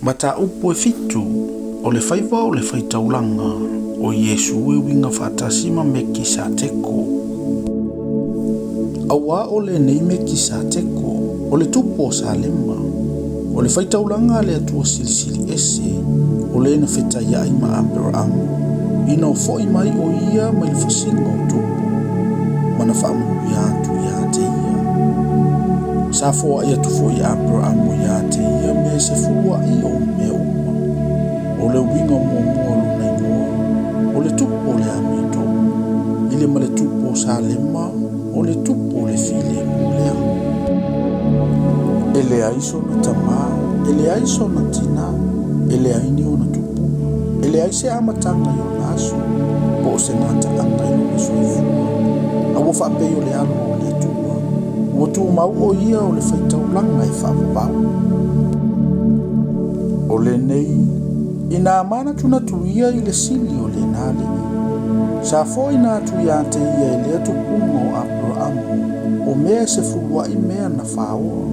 Mataupu e fitu, o le faiva o le faitaulaga o Iesu e uiga faatasi ma Mekisateko. Auā o lenei Mekisateko, o le tupu o Salema, o le faitaulaga a le Atua Silisili Ese, o le na fetaia'i ma Aperaamu, ina o fo'i mai o ia mai le fasiga o tupu, ma na faamanuia atu ia te ia. Sa foai atu foi e Aperaamu ia te ia mea e sefulua'i o mea uma. O le uiga muamua o lona igoa, o le tupu o le amiotonu, i le ma le tupu o Salema, o le tupu o le filemu lea. E leai sona tamā, e leai sona tinā, e leai ni ona tupuga, e leai se amataga i ona aso, po o se gataaga i lona soifua, a ua faapei o le Alo o le Atua, ua tumau o ia o le faitaulaga e faavavau. O lenei, ina manatunatu ia i le sili o lena alii, sa foaiina atu ia te ia e lea tupuga o Aperaamu o mea e sefulua'i mea na faoa,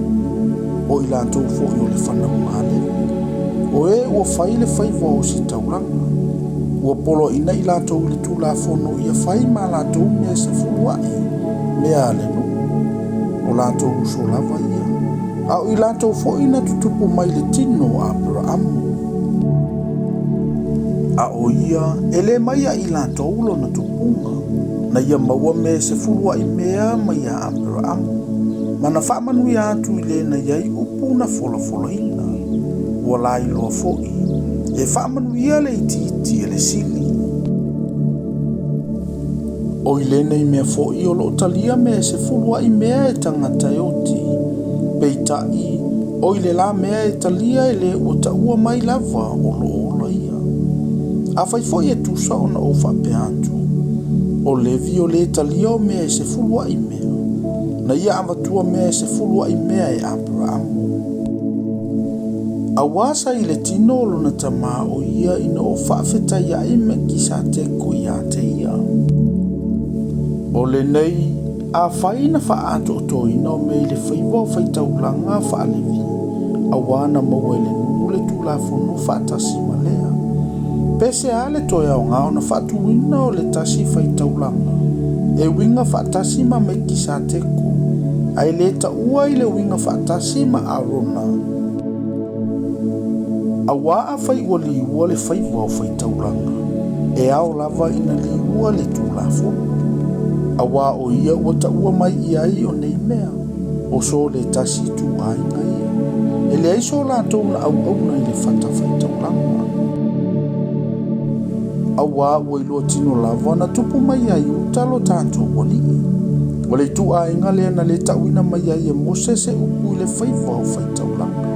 o i latou foi o le fanauga a Levi, o e ua fai le faiva o ositaulaga, ua poloaiina i latou i le Tulafono ia fai ma latou mea e sefulua'i mea a le nuu, o latou uso lava ia, a o i latou foi na tutupu mai le tino o Aperaamu. A o ia, e le mai ia i latou lona tupuga, na ia maua mea e sefulua'i mea mai ia Aperaamu, ma na faamanuia atu i le na i ai upu na folafolaina, ua lailoa foi, e faamanuia le itiiti e le sili. O i lenei mea foi o lo o talia mea e sefulua'i mea e tagata e oti, peitai, o i le la mea e talia e le ua taua mai lava o lo o ola ia. Afai foi e tusa ona ou faapea atu, o Levi o le talia o mea e sefulua'i mea, na ia avatua mea e sefulua'i mea e Aperaamu. Auā sa i le tino o lona tamā o ia ina o faafetaia'i Mekisateko ia te ia. O lenei, afai na faaatoatoina o mea i le faiva o faitaulaga faa-Levi, auā na maua e le nuu le Tulafono faatasi ma lea. Pe se a le toe aoga ona faatuina o le tasi faitaulaga e uiga faatasi ma Mekisateko, ae le taua i le uiga faatasi ma Arona? Auā afai ua liua le faiva o faitaulaga, e ao lava ina liua le Tulafono. Auā o ia ua taua mai i ai o nei mea, o so le tasi ituaiga ia. E leai so latou na auauna i le fatafaitaulaga. Auā ua iloa tino lava na tupu mai ia Iuta lo tatou Alii. O le ituaiga lea na le tauina mai ai e Mose se upu i le faiva o faitaulaga.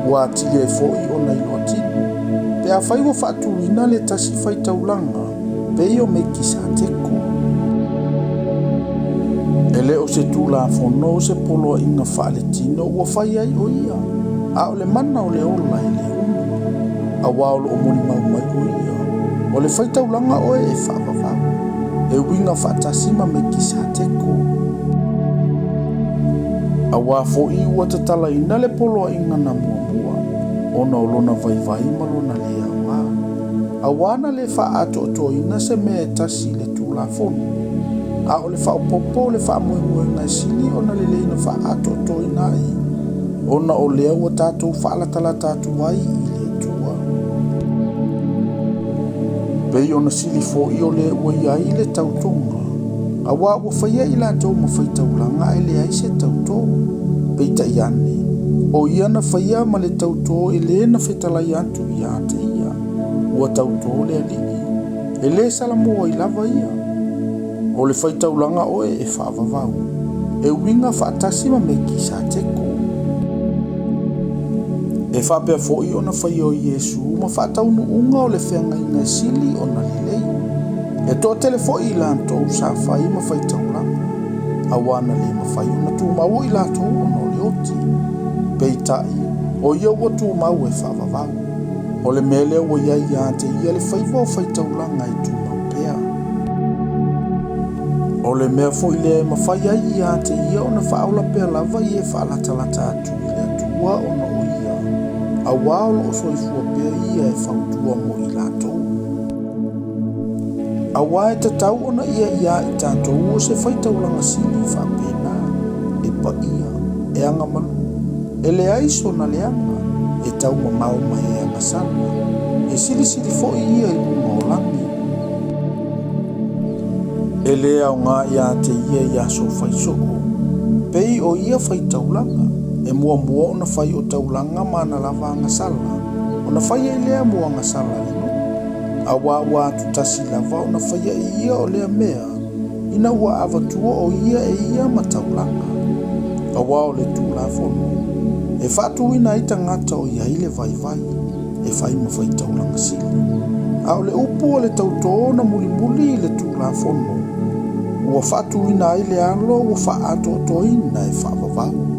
Ua atili ai foi ona iloa tino, pe afai ua faatuina le tasi faitaulaga pei o Mekisateko. E le o se Tulafono o se poloaiga faaletino ua fai ai o ia, a o le mana o le ola e le umi, auā o lo o molimau mai o ia, o le faitaulaga oe e faavavau, e uiga faatasi ma Mekisateko. Auā foi ua tatalaina le poloaiga na muamua, ona o lona vaivai ma lona le aoga. Auā na le faaatoatoaina se mea e tasi i le Tulafono, a o le faaopoopo o le faamoemoega e sili ona lelei na faaatoatoaina ai, ona o lea ua tatou faalatalata atu ai i le Atua. Pei ona sili foi o le ua i ai le tautoga, auā ua faia i latou ma faitaulaga ae leai se tautō. Peitai ane, o ia na faia ma le tautō e le na fetalai atu ia te ia, ua tautō le Alii, e le salamo ai lava ia. O le faitaulaga oe e faavavau, e uiga faatasi ma Mekisateko. E faapea foi ona faia o Iesu ma faataunuuga o le feagaiga e sili ona lelei. E toatele foi i latou sa fai ma faitaulaga, auā na le mafai ona tumau i latou ona o le oti. Peitai, o ia ua tumau e faavavau. O le mea lea ua i ai ia te ia le faiva o faitaulaga e tumau pea. O le mea foi lea e mafai ai ia te ia ona faaola pea lava i e faalatalata atu i le Atua ona o ia. Auā o lo o soifua pea ia e fautua mo i latou. Auā e tatau ona ia iā i tatou o se faitaulaga sili faapena, e paia, e agamalu, e leai sona leaga, e taumamao mai e agasala, e silisili foi ia i luga o lagi. E lē aogā iā te ia i aso fai soo, pei o ia faitaulaga, e muamua ona fai o taulaga ma ana lava agasala, ona fai ai lea mo agasala a le nuu. Auā ua atutasi lava ona faia e ia o lea mea, ina ua avatua o ia e ia ma taulaga. Auā o le Tulafono, e faatuina ai tagata o i ai le vaivai, e fai ma faitaulaga sili. A o le upu o le tautō na mulimuli i le Tulafono, ua faatuina ai le alo ua faaatoatoaina e faavavau.